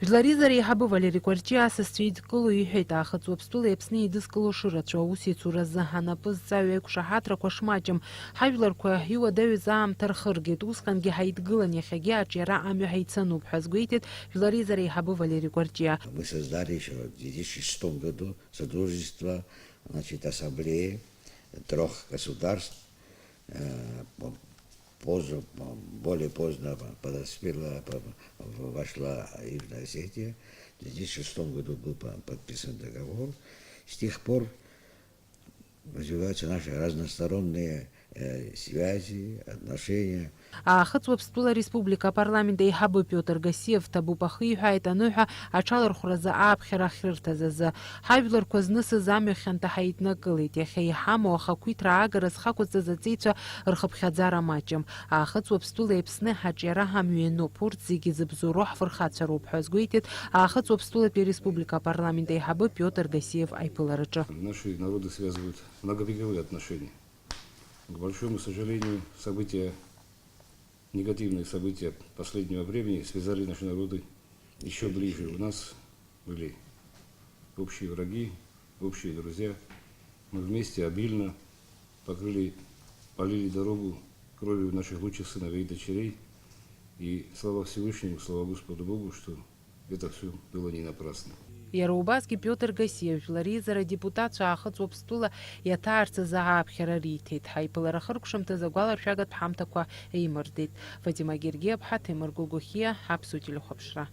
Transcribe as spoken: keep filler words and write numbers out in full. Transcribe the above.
Жәлар реизара аиҳабы Валери Кәарҷиа асасцәа идкыло иҳәеит, Аахыҵ Уаԥстәылеи Аԥсни еидызкыло шырацәоу аусеицуразы анапы зҵаҩу аиқәшаҳаҭрақәа шмаҷым, ҳажәларқәа иуадаҩыз аамҭа рхыргеит, усҟангьы ҳаидгылан, иахьагьы аҿиара амҩа ҳаицануп ҳәа азгәеиҭеит Жәлар реизара аиҳабы Валери Кәарҷиа. Мы создали еще в две тысячи шестом году содружество, значит, ассамблеи трех государств, э, по-, позже, по-, более поздно подоспела, по-, вошла Южная Осетия. В две тысячи шестом году был по-, подписан договор. С тех пор развиваются наши разносторонние, э, связи, отношения. Аахыҵ Уаԥстәыла Республика апарламент аиҳабы Пиотр Гассиев ҭабуп ахиҳәааит аныҳәа аҽалархәразы ааԥхьара ахьрырҭаз азы. Ҳажәларқәа знысыз амҩа хьанҭа ҳаиднакылеит. Иахьа иҳамоу ахақәиҭра аагара зхақәҵаз аҵеицәа рхыԥхьаӡара маҷым. Аахыҵ Уаԥстәылеи Аԥсни ҳаҿиара ҳамҩа иануп. Урҭ зегьы зыбзоуроу ҳфырхацәа роуп ҳәа азгәеиҭеит Аахыҵ Уаԥстәылатәи Ареспублика апарламент аиҳабы Пиотр Гассиев аиԥылараҿы. Наши народы связывают многовековые отношения. К большому сожалению, события, негативные события последнего времени связали наши народы еще ближе. У нас были общие враги, общие друзья. Мы вместе обильно покрыли, полили дорогу кровью наших лучших сыновей и дочерей. И слава Всевышнему, слава Господу Богу, что это все было не напрасно. Иара убасгьы Пиотр Гассиев Жәлар реизара адепутатцәа Аахыҵ Уаԥстәыла иаҭаарц азы ааԥхьара риҭеит. Ҳаиԥылара хыркәшамҭазы агәаларшәагатә ҳамҭақәа еимырдеит. Фатима Гергиаԥҳа, Ҭемыр Гогохиа, Аԥсуа телехәаԥшра.